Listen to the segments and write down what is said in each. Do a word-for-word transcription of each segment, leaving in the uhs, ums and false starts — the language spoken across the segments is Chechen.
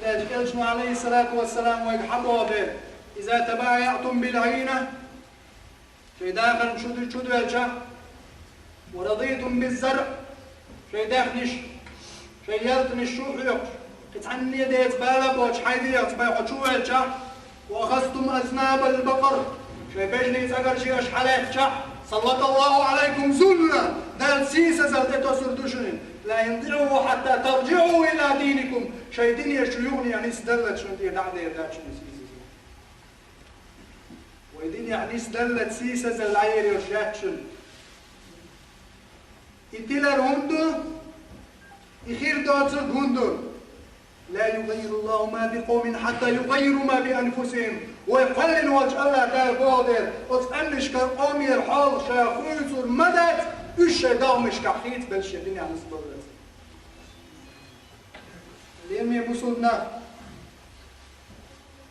Элчано, алейхиссалату вассалам, вайга хьабоагӀа: «إذا تبايعتم بالعينة», шоай дахарна шу ду-, шу доьлча, «ورضيتم بالزرع», шоай даьхнаш, шоай ялтанаш шу хьоькхуш, кхин цхьанне деца бала а боацаш, хьай дегӀаца бай хьо чу воьлча, «وأخذتم أذناب البقر», шоай бежний цӀагарш аша хьалаьцча, «سلط الله عليكم ذلا», Дала сийсазал тӀетосур ду шуна, «لن تضيعوه حتى ترجعوا إلى دينكم», шоай динах шу юханехьа нисдаллалц шун тӀера дӀа а дер дац шуна сийсазал. Вай динехьа нисдаллалц сийсазал дӀаер йолуш яц шуна. И тилар хӀунда ду? И хир доцург хӀунда ду? «لا يغير الله ما بقوم حتى يغيروا ما بأنفسهم». Вай кхоьллина волчу АллахӀ Дала боху дела, оцу къаьмнашкара къомера хьал ша хуьйцур ма дац, уьш шайн догӀмашкахь хийцабелла шен динехь нисбаллалц. Лераме бусулба нах,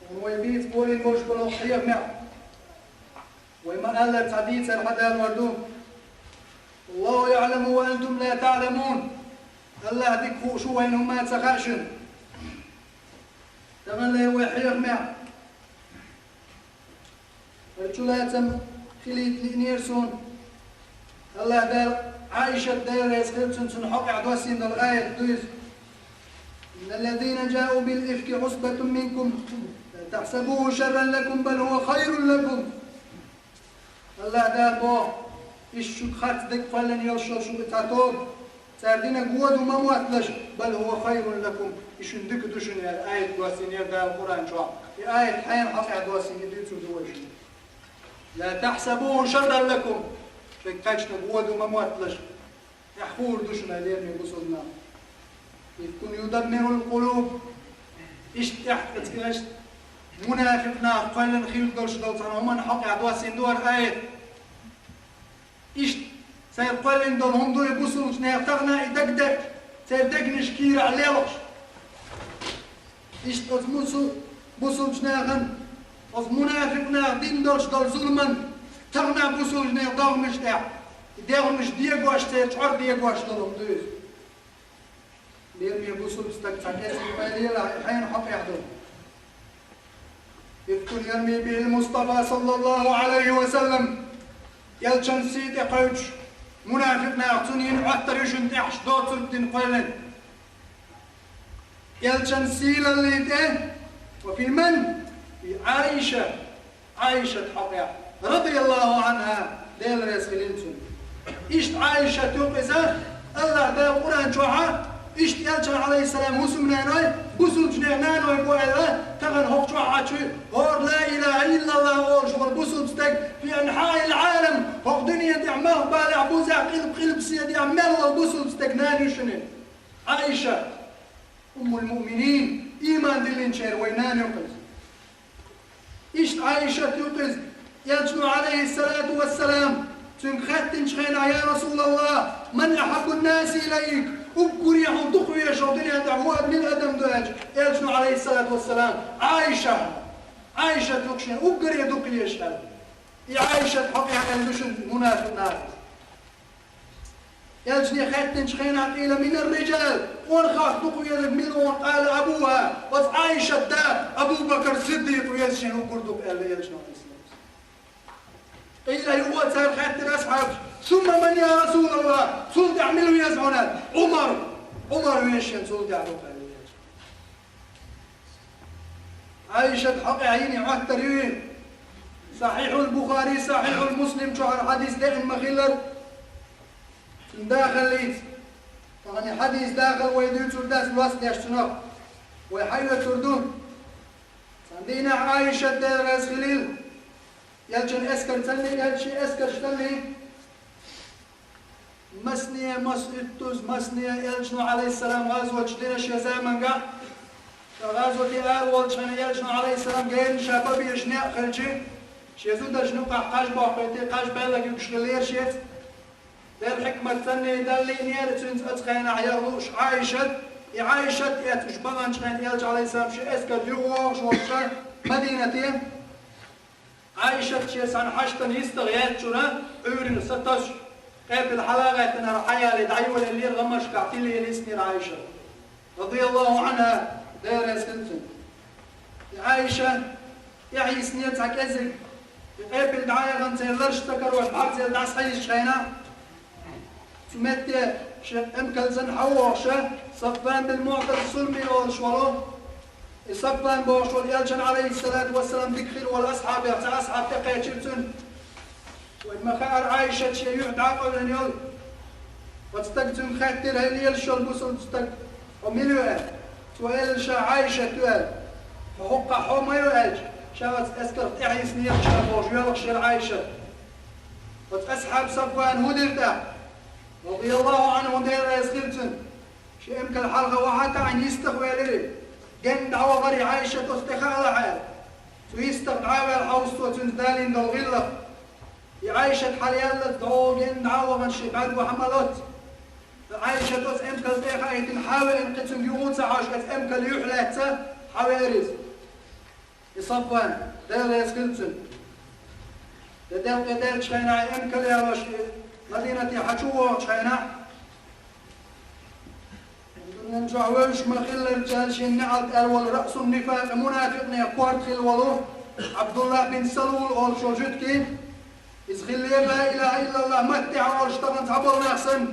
хӀунда вай бийца болийна болуш болу хьехамехь? Вай ма-аллара, цхьа дийцар хьадалор ду: «والله يعلم وأنتم لا تعلمون». АллахӀ дика хууш ву, вайна хӀумма а ца хаьа шуна. Тахана ле вай хьехамехь. ХӀара чулацам хилийта лиънера суна. АллахӀ Дала, Ӏайшат, Дела реза хила цунна, цунна хьокъехь доссийна долу аят ду иза: «إن الذين جاءوا بالإفك عصبة منكم لا تحسبوه شرا لكم بل هو خير لكم». АллахӀ Дала боху: «Иштта шуьга харц дерг кхоьллина йолуш йолу шуьга цхьа тоба, цара динарг вон ду ма мотталаш, بل هو خير لكم, и шуна дика ду шуна», аьлла, аят доссийнера Дала Къуръан чохь. И аят хьенан хьокъехь доссийна, и дуьйцур ду вай шуна. «لا تحسبوه شرا لكم», шуьга кхаьчнарг вон ду ма мотталаш. ТӀаьхьа хуур ду шуна, лераме бусулба нах. «إفك يدمر القلوب». Иштта тӀаьхьа, иштта мунафикъ нах кхоьллина хилла долуш долу цхьана хӀуманна хьокъехь доссийна ду хӀара аят. Иштта цара кхоьллина долу хӀума ду и бусулбачу нехан тахана и дагадеъча, церан дегнаш кийрахь лелхаш. Иштта оцу мусу-, бусулбачу нахана, оцу мунафикъ наха дина долуш долу зуламан тахана бусулбачу нехан догӀмаш тӀехь, и дегнаш дегош, церан чӀор дегош долу хӀума ду иза. Лераме бусулба стаг, цхьа кӀезиг вай лелахь, и хьенан хьокъехь ду. «إفك يرمي به المصطفى صلى الله عليه وسلم». Элчан сий тӀе кхевчуш, мунафикъ наха цунна йина Ӏоттар ю шуна тӀехь, шу доцург дина кхоьллина. Элчан сийлаллий тӀе, وفي من؟ في عائشة. Ӏайшат хьокъехь, رضي الله عنها, Дела реза хилийла цунна. Иштта Ӏайшат ю-кх иза, АллахӀ Дала Къуръан чохь а, иштта Элчан, алейхиссалам, хӀусамнаной, бусулбачу нехан наной бу аьлла, тахана хӀокху чохь Ӏачу, хӀора ла илаха иллаллах олуш волу бусулба стаг, في أنحاء العالم, хӀокху дуьнен тӀехь мах балехь, бузехь, къилба-къилба седехь мел волу бусулба стаг нана ю шуна. Ӏайша, уммул муъминин, ийман диллинчеран вай нана ю-кх иза. Иштта Ӏайшат ю-кх иза, Элчано, алейхиссалату вассалам, цуьнга хаьттинчу хенахь: «يا رسول الله، من أحب الناس إليك؟» Уггаре хьуна дукха везаш волу дуьнен тӀехь вон мила адам ду аьлча, Элчано, алейхиссалату вассалам: «Ӏайша». Ӏайшат ю-кх шена уггаре дукха езаш аьлла. И Ӏайшат хьокъехь аьлла ду шуна мунафикъ наха. Элчане хаьттинчу хенахь: «قيل من الرجال», къонахех дукха везарг мила ву? «قال أبوها», оцу Ӏайшат да, Абу Бакр Сиддикъ веза шена уггар дукха аьлла Элчано, алейхиссалам. Къийла, юха а цара хаьттира асхьабаша: «ثم من يا رسول الله؟» Цул тӀаьхьа мила веза хьуна? «Ӏумар». Ӏумар веза шена цул тӀаьхьа дукха аьлла Элчано. Ӏайшат хьокъехь йина Ӏоттар ю и. Сахьихьул Бухари, Сахьихьул Муслим чохь хьадис деана ма-хиллара, цуьнан дахаллица. Тахана и хьадис дахар вай дуьйцур дац, лоцдеш цунах. Вай хьаоьцур ду. Цхьана дийнахь Ӏайшат, Дела реза хилийла, Элчан эскар цанний, Элчан эскарш цанний, масане, мас уьттуз, масане Элчано, алейхиссалам, гӀазот дина шен заманахь. Ша гӀазоте ара волчу хенахь Элчано, алейхиссалам, герна ша бан безаш некъ хилча, шен зударшна юкъахь кхаж боккхуьйтий, кхаж белларг юьгуш хиллера шеца. Делан хьикмат санна даллийнера цуьнца оцу хенахь яха лууш Ӏайшат, и Ӏайшат эцна уьш баханчу хенахь Элча, алейхиссалам, шен эскар юхавогӀуш волчу Мадинате. Ӏайшат шен цхьана хьаштана йистагӀ яьллачуьра, Ӏуьйранна сатосуш, къепила хьала а гӀаьттина, хьаялий дӀайолаеллера, гӀамашкахь тилла йисинера Ӏайшат. Радияллаху анхьа, Дела реза хила цунна. Ӏайша тӀехьайиснера цхьа кӀезиг, и къепил дӀаяхана церан лараш ца карош, бӀарзел дӀасахьийзачу хенахь, цу метте шен эмкалца хьавогӀуш, Сафван бин МуӀтал Сулми олуш волу, и Сафван бохуш волу, элчан, алейхиссалату вассалам, дика хир волу асхьабех цхьа асхьаб тӀекхечира цуьнан. Вайн ма хаьара, Ӏайшат шен юьхь дӀакъевлина йолу. Оцу стага цуьнга хаьттира: «ХӀай лелаш йолу бусалба стаг, хьо мила ю?» – аьлла. Цо элира: «Ша Ӏайшат ю», – аьлла. «Хьо хӀокхахь хьо ма ю?» – аьлча, ша оцу эскарх тӀехьайиснера ша бохуш, йоьлхуш яра Ӏайшат. Оцу асхьаб Сафвана хӀун дира тӀаккха? Радияллаху Ӏанху, Дела реза хила цунна. Шен эмкал хьалха вахьа таӀийна йистах велира. Генна дӀавахара и Ӏайшат, оцу тӀе хаалахь аьлла. Цу йистах дӀа а ваьлла, хьовса цо цуьнца далийна долу гӀиллакх. И Ӏайшат хьалаяьллалц дӀогӀу генна дӀа а вахана, шен бӀаьрго хьа ма лоццу. Ткъа Ӏайшат оцу эмкал тӀе а хаийтина, хьа а веана, кхин цуьнга юха а ца хьожуш, оцу эмкалан юьхь лаьцна хьавеара иза. И Сафван, Дела реза хила цунна. Де делкъе даьллачу хенахь, и эмкал ялош, и Мадинате хьачу вогӀучу хенахь, дуьнен чохь вевзаш ма-хиллара, царна шен неӀалт аьлла волу, раъсун нифакъ, мунафикъех корта хилла волу Ӏабдулла бин Салул олуш волу жуьгти, иза хиллера, ла илаха иллаллах маттехь а олуш, тахана цхьаболу нах санна.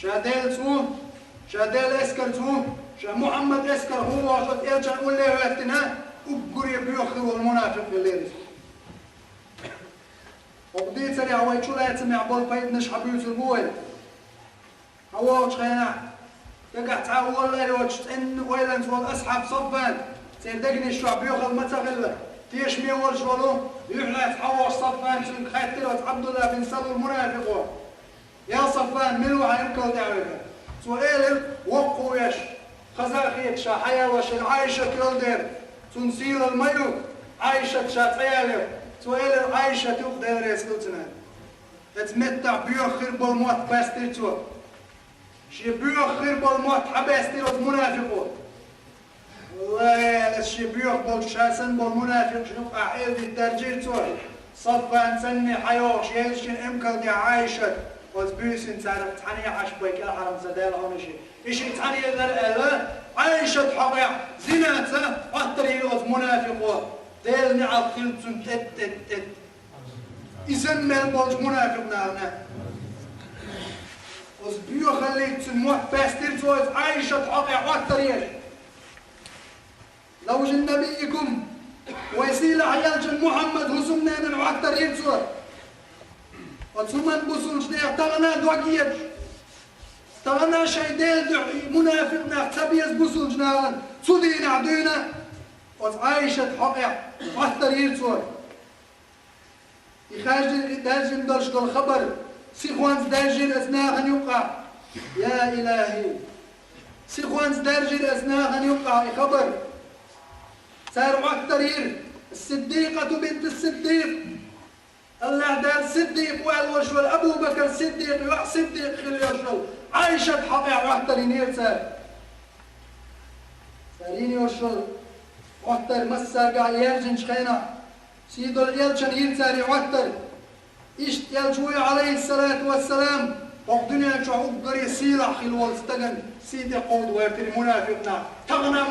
Ша Делаца ву, ша Делан эскарца ву, ша Мухьаммадан эскарх ву бохуш, оцу элчанна улле а хӀоьттина, уггаре боьха хир волу мунафикъ хиллера иза. ХӀокху дийцарехь вай чулацамехь болу пайданаш хьабуьйцур бу вай. ХьавогӀучу хенахь, дагахь цхьа а валла а йоцуш, цӀенна ойланца волу асхьаб Сафван, церан дегнаш чохь боьхалла ма ца хилла, тешаме волуш волу, юьхь лаьцна хьавогӀуш Сафван, цуьнга хаьттира оцу Ӏабдулла бин Салул мунафикъо: «Я Сафван, мила ву хьан эмкал тӀехь веха?» Цо элира: «Воккхавеш, хаза а хеташ, ша хьаялош йолу Ӏайшат йолу дела, цунна сийлалла ма ю, Ӏайшат ша цӀа ялира». Цо элира: «Ӏайшат ю-кх, Дела реза хила цунна». Оцу меттехь боьха хир болу мотт баьстира цо. Шен боьха хир болу мотт хьабаьстира оцу мунафикъо. Валлахи, аса шен боьха болчу ша санна болу мунафикъашна юкъахь хьевдийта даьржира цо. Сафван санна хьайогӀуш елла шен эмкал тӀехь Ӏайшат, оцу буьйсанна царах цхьаьна Ӏаш бен кӀелхьарма ца даьлла хьуна шен. И шен цхьаьна еллар аьлла, Ӏайшат хьокъехь зинаца хӀоттарйира оцу мунафикъо. Делан неӀалт хила цунна тӀе-тӀе-тӀе. И санна мел болчу мунафикъ нахана. Оцу боьхаллица цуьнан мотт баьстира цо, оцу Ӏайшат хьокъехь хӀоттарйира. Завжи набиййикум, вайн сийлахь элчан Мухьаммадан хӀусамненан хӀоттарйира цо. Оцу хӀуманна бусулчу нехан тахана а дог езаш, тахана а шайн Делан дуьхьа и мунафикъ нах ца беза бусулчу нахана, цу дийнахь дуьйна оцу Ӏайшат хьокъехь хӀоттарйира цо. И хаьржина, и даьржина долуш долу хабар сихонца даьржира оцу нахана юккъахь. Я илахӀи! Сихонца даьржира оцу нахана юккъахь и хабар. Цара хӀоттарйира: «Сиддикъату бинту Сиддикъ». АллахӀ Дала Сиддикъ ву аьлла волуш волу, Абу Бакр Сиддикъ, йоӀ Сиддикъ хилла йолуш волу Ӏайшат хьокъехь хӀоттар йинера цара. Цара йина йолуш йолу хӀоттар массаргахь яьржинчу хенахь, сийдолу элчанна йира цара и хӀоттар. Иштта элча вуй, алейхиссалату вассалам, хӀокху дуьнен чохь уггаре сийлахь хилла волу стагана сий тӀе кховда гӀоьртира мунафикъ нах. Тахана